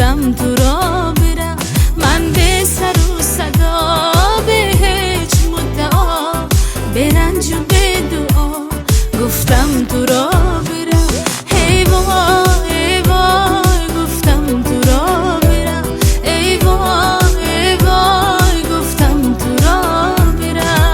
گفتم تو را برم. من به سر و صدا، به هیچ مدعا، به رنج و به دعا گفتم تو را برم. ای وای ای وای گفتم تو را برم. ای وای ای وای گفتم تو را برم.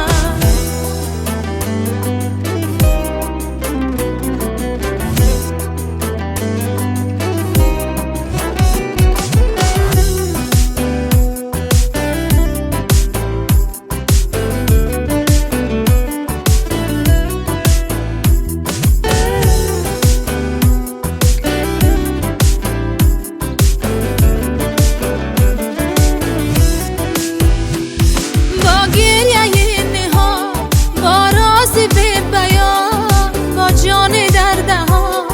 با گریه نهان، با راز به بیان، با جان در دهان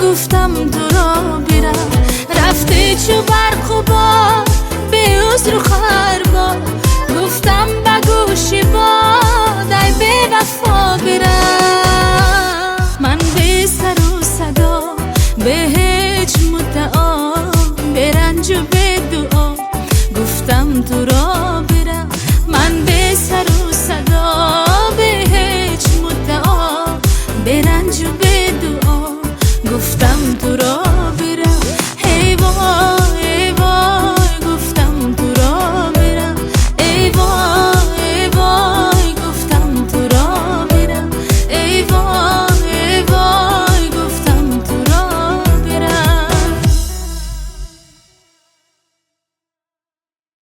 گفتم تو را برم. رفته چو برق و باد، به عذر و خرباد، گفتم به گوش باد ای بی وفا برم. من به سر و صدا، به هیچ مدعا، به رنج و به دعا گفتم تو را برم. من به سر و صدا، به هیچ مدعا، به رنج و به دعا گفتم.